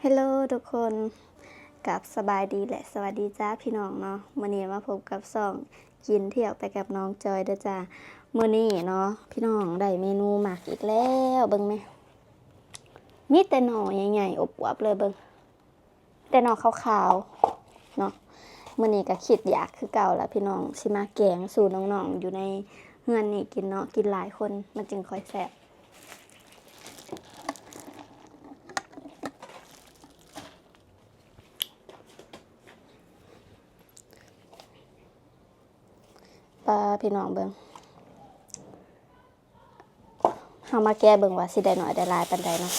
ເຮລໂລທຸກຄົນ ກັບສະບາຍດີ ແລະ ສະຫວັດດີຈ້າພີ່ນ້ອງເນາະ. ມື້ນີ້ມາພົບກັບຊ່ອງກິນທ່ຽວໄປກັບນ້ອງຈອຍເດີຈ້າ. ມື້ນີ້ເນາະ ພີ່ນ້ອງໄດ້ເມນູມັກອີກແລ້ວ ເບິ່ງແມ ມີແຕ່ໜໍ່ໃຫຍ່ໆ ອວບໆ ເລີຍ ເບິ່ງ ແຕ່ໜໍ່ຂາວໆ ເນາະ. ມື້ນີ້ກໍຄິດຢາກຄືເກົ່າລະພີ່ນ້ອງ ຊິມາແກງສູ່ນ້ອງໆ ຢູ່ໃນເຮືອນນີ້ກິນເນາະ ກິນຫຼາຍຄົນມັນຈຶ່ງຄ່ອຍແຊບ. ປາ ພີ່ນ້ອງເບິ່ງ ເຮົາມາແກະເບິ່ງວ່າຊິໄດ້ໜ້ອຍໄດ້ຫຼາຍປານໃດເນາະ.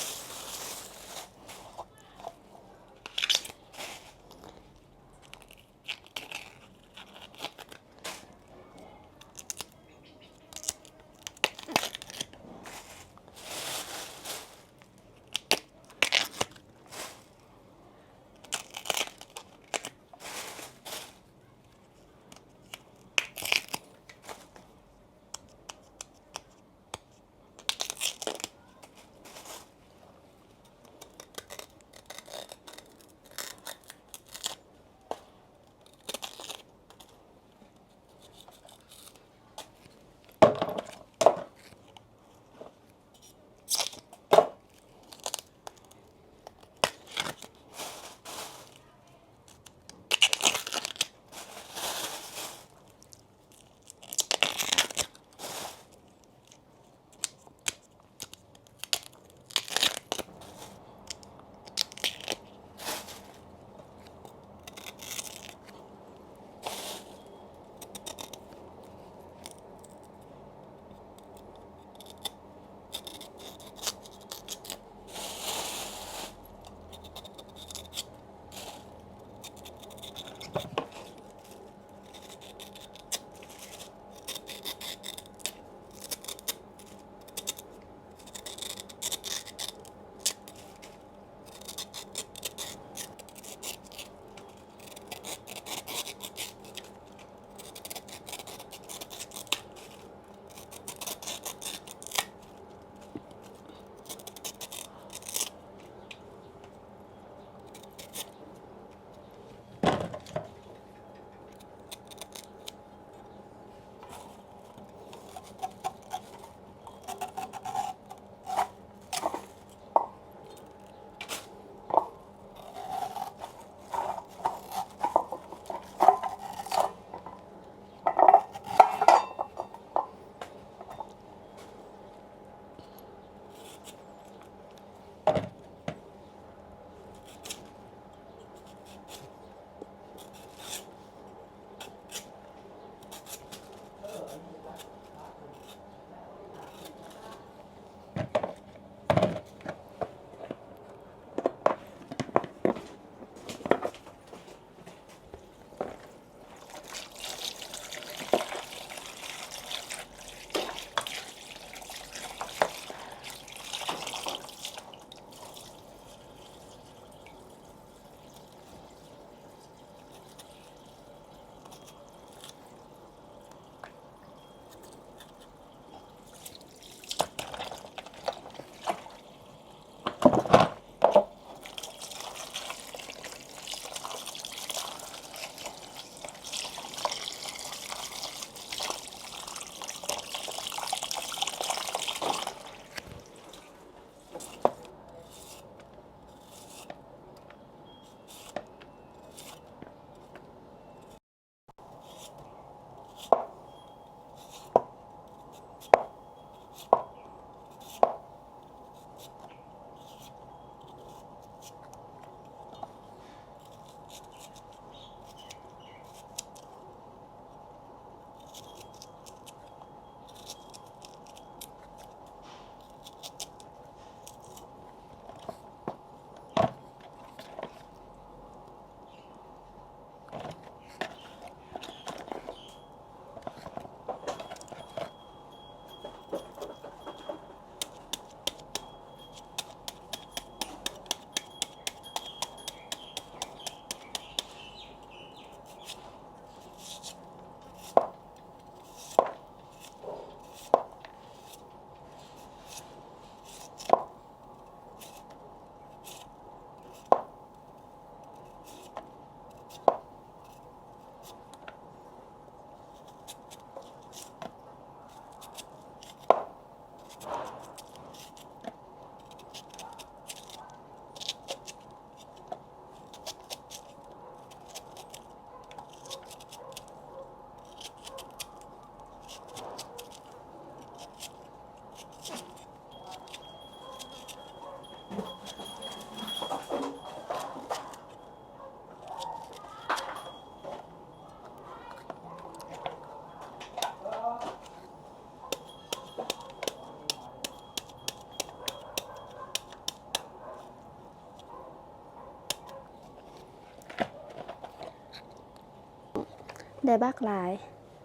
ໄດ້ບັກຫຼາຍ.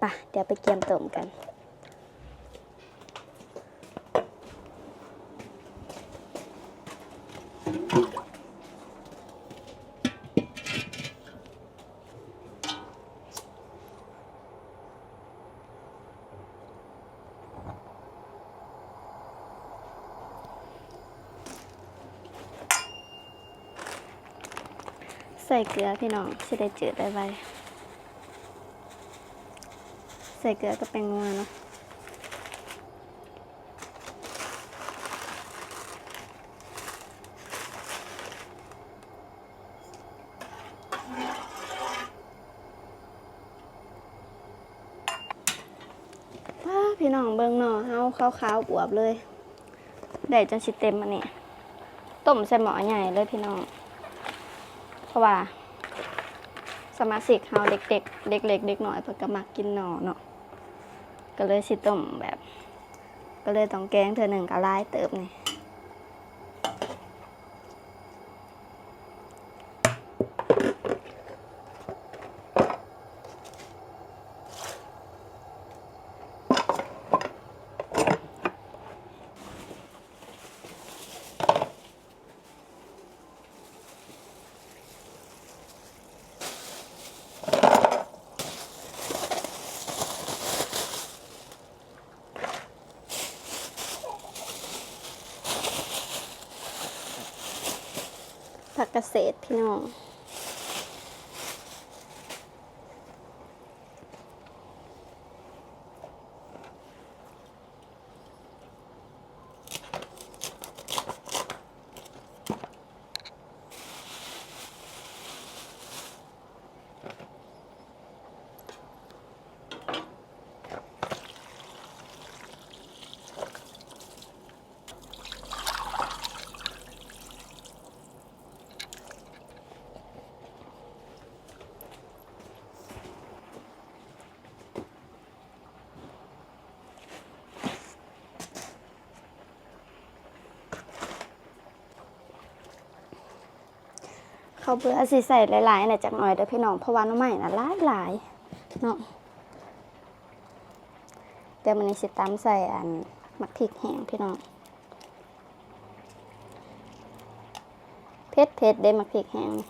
ປະ ດຽວໄປກຽມຕົ້ມກັນ. ໃສ່ເກືອພີ່ນ້ອງ ຊິໄດ້ຈືດໄວໆ. ໃສ່ເກືອກັບແປ້ງນົວເນາະ. ປ້າ ພີ່ນ້ອງເບິ່ງໜໍ່ເຮົາຂາວໆອວບເລີຍ ໄດ້ຈົນຊິເຕັມອັນນີ້. ຕົ້ມໃສ່ໝໍ້ໃຫຍ່ເລີຍພີ່ນ້ອງ ເພາະວ່າສະມາຊິກເຮົາເດັກໆ ເດັກເລັກເດັກນ້ອຍເພິ່ນກໍມັກກິນໜໍ່ເນາະ ກໍເລີຍຊິຕົ້ມແບບ ກໍເລີຍຕ້ອງແກງເທື່ອໜຶ່ງກໍຫຼາຍເຕີບນີ້. ຜັກກະເສດພີ່ນ້ອງ. ເຂົ້າເບືອຊິໃສ່ຫຼາຍໆແດ່ຈັກໜ້ອຍເດີ້ພີ່ນ້ອງ ເພາະວ່າໜໍ່ໄມ້ນະຫຼາຍໆເນາະ. ດຽວມື້ນີ້ຊິຕຳໃສ່ອັນໝາກພິກແຫ້ງພີ່ນ້ອງ ເຜັດໆເດ້ໝາກພິກແຫ້ງນີ້. ເ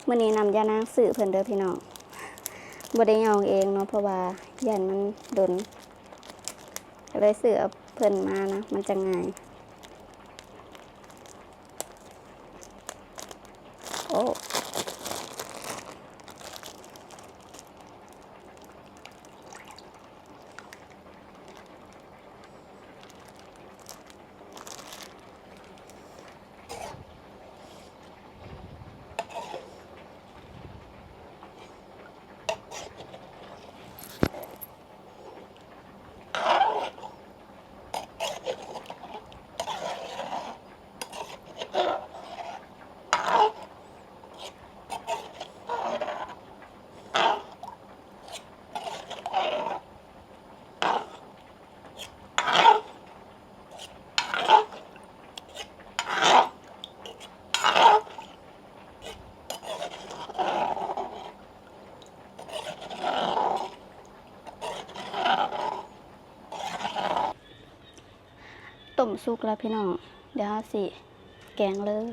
ມື້ນີ້ນ້ຳຢານາງຊື້ເພິ່ນເດີພີ່ນ້ອງ ບໍ່ໄດ້ຫຍ້ອງເອງເນາະ ເພາະວ່າຢ້ານມັນດົນ ກໍເລີຍຊື້ເອົາເພິ່ນມານະ ມັນຈະງ່າຍ. ໂອ້ ຕົ້ມສຸກແລ້ວພີ່ນ້ອງ ດຽວເຮົາຊິແກງເລີຍ.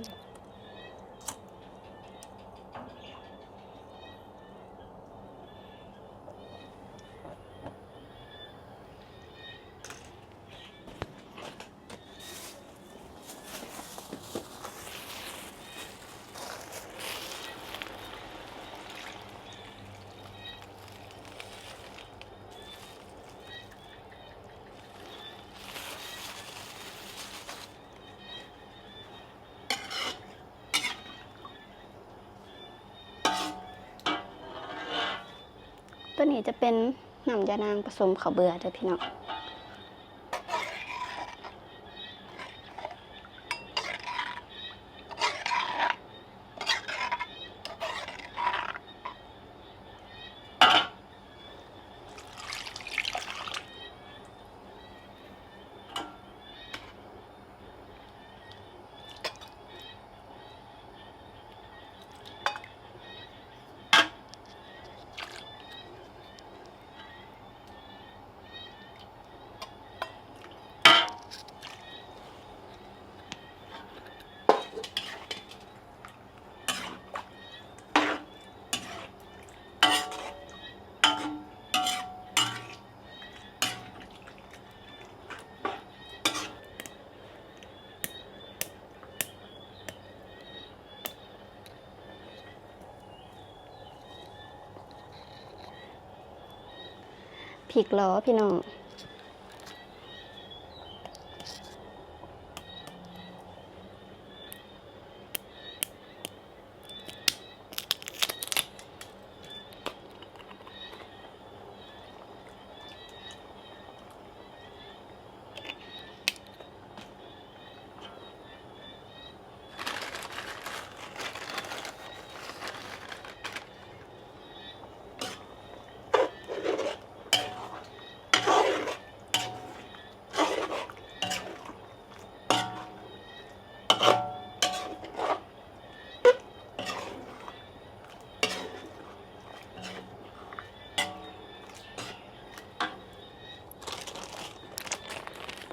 ຕົວນີ້ຈະເປັນນ້ຳຢານາງປະສົມເຂົ້າເບືອເດີພີ່ນ້ອງ. ພິກຫຼໍພີ່ນ້ອງ.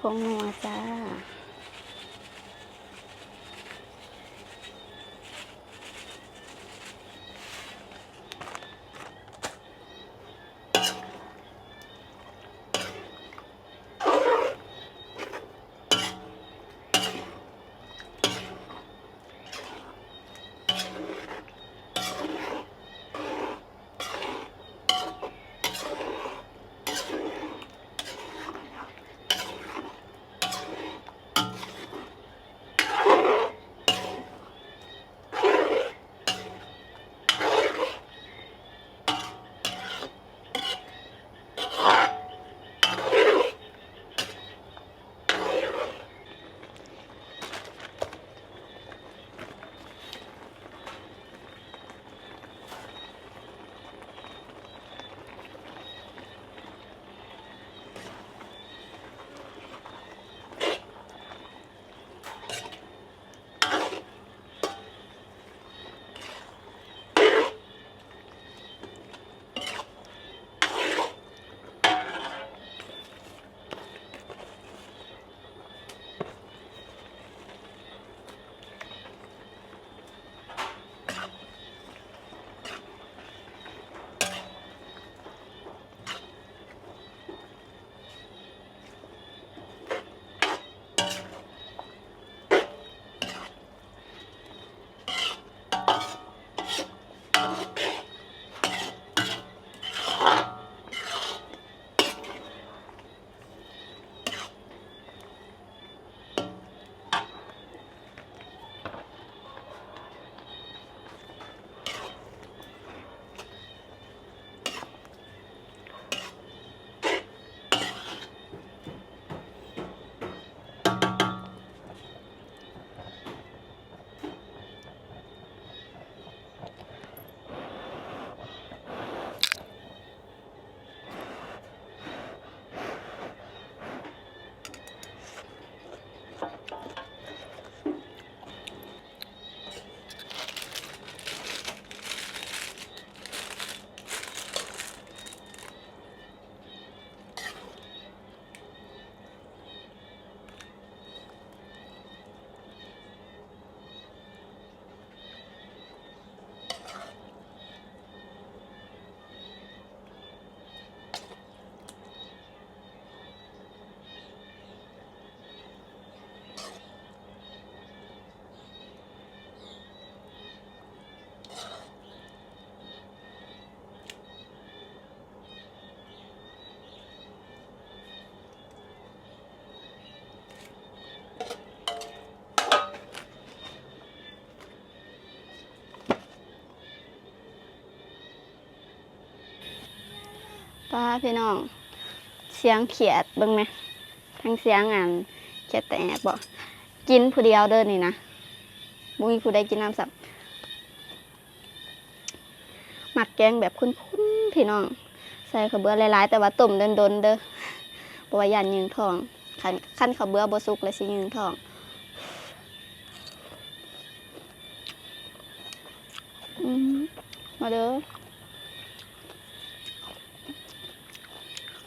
ຜົງນົວຈ້າ. ເ ປ້າ ພີ່ນ້ອງ ສຽງຂຽດເບິ່ງແມະ ທັງສຽງອັນຂຽດຕະແອດບໍ ກິນຜູ້ດຽວເດີນີ້ນະ ບໍ່ມີຜູ້ໃດກິນນຳຊ້ຳ. ມັກແກງແບບຂຸ້ນໆ ພີ່ນ້ອງ ໃສ່ເຂົ້າເບືອຫຼາຍໆ ແຕ່ວ່າຕົ້ມດົນໆ ເດີ ເພາະວ່າຢ້ານຍືງທ້ອງ ຄັນ ຄັນເຂົ້າເບືອບໍ່ສຸກແລ້ວຊິຍືງທ້ອງ. ອືມ ມາເດີ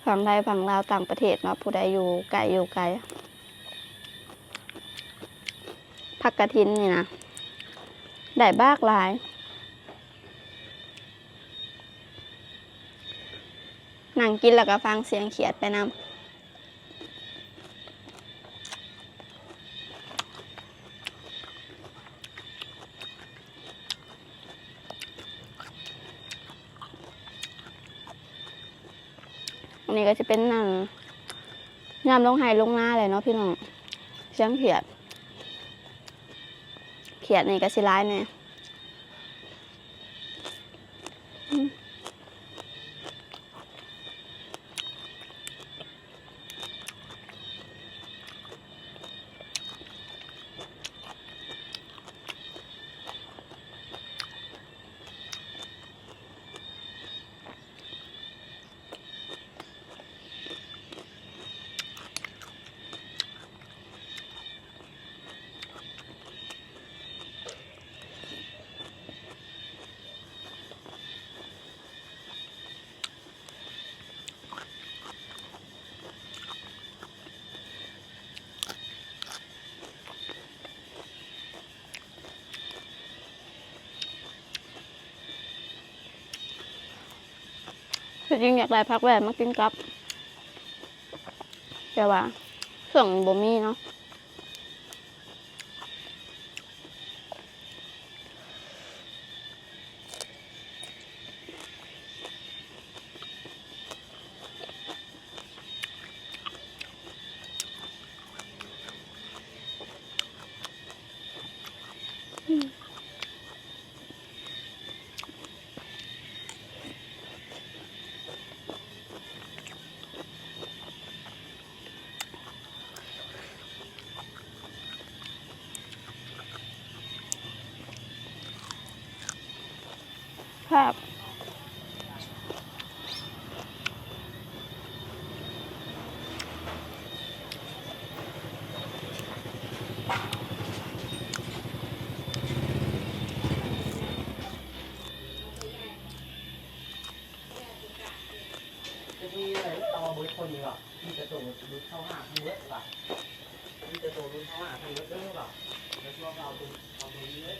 ຝັ່ງໄທຝັ່ງລາວ ຕ່າງປະເທດເນາະ ຜູ້ໃດຢູ່ໃກ້ຢູ່ໄກ ຜັກກະຖິນນີ້ນະ ໄດ້ບັກຫຼາຍ ນັ່ງກິນແລ້ວກໍຟັງສຽງຂຽດໄປນຳ. ອັນນີ້ກໍຈະເປັນ ອັນ ຍາມລົງໄຮ່ລົງນາແຫຼະເນາະພີ່ນ້ອງ ສຽງຂຽດ ຂຽດນີ້ກໍຊິຫຼາຍແດ່. ທີ່ຈິງຢາກໄດ້ຜັກແວ່ນມາກິນກັບ ແຕ່ວ່າຊ່ວງນີ້ບໍ່ມີເນາະ. ແຊບ. ຈະມີອະໄລຕໍ່ເບິດຄົນນີ້ຫວາ? ມີແຕ່ໂຕຫຼຸດເຂົ້າຫາທັງເບິດຫວາ? ມີແຕ່ໂຕຫຼຸດເຂົ້າຫາທັງເບິດເດີຫວາ? ແລ້ວພວກເຮົາເອົາຕົວ ເອົາຕົວນີ້ເລີຍ.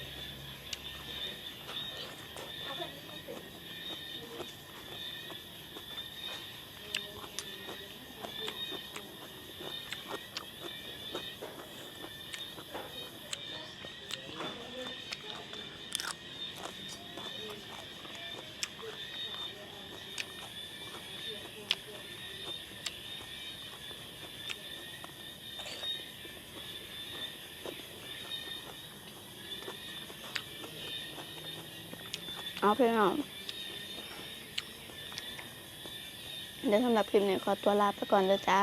ເອົາ ພີ່ນ້ອງ ດຽວສຳລັບຄລິບນີ້ຂໍຕົວລາໄປກ່ອນເດີຈ້າ.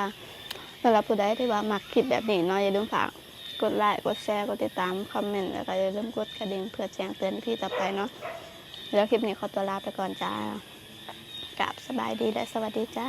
ສຳລັບຜູ້ໃດທີ່ວ່າມັກຄລິບແບບນີ້ເນາະ ຢ່າລືມຝາກກົດໄລ ກົດແຊ ກົດຕິດຕາມ ຄອມເມັນ ແລ້ວກໍຢ່າລືມກົດກະດິ່ງເພື່ອແຈ້ງເຕືອນອີພີຕໍ່ໄປເນາະ. ແລ້ວຄລິບນີ້ຂໍຕົວລາໄປກ່ອນຈ້າ. ກາບສະບາຍດີ ແລະ ສະຫວັດດີຈ້າ.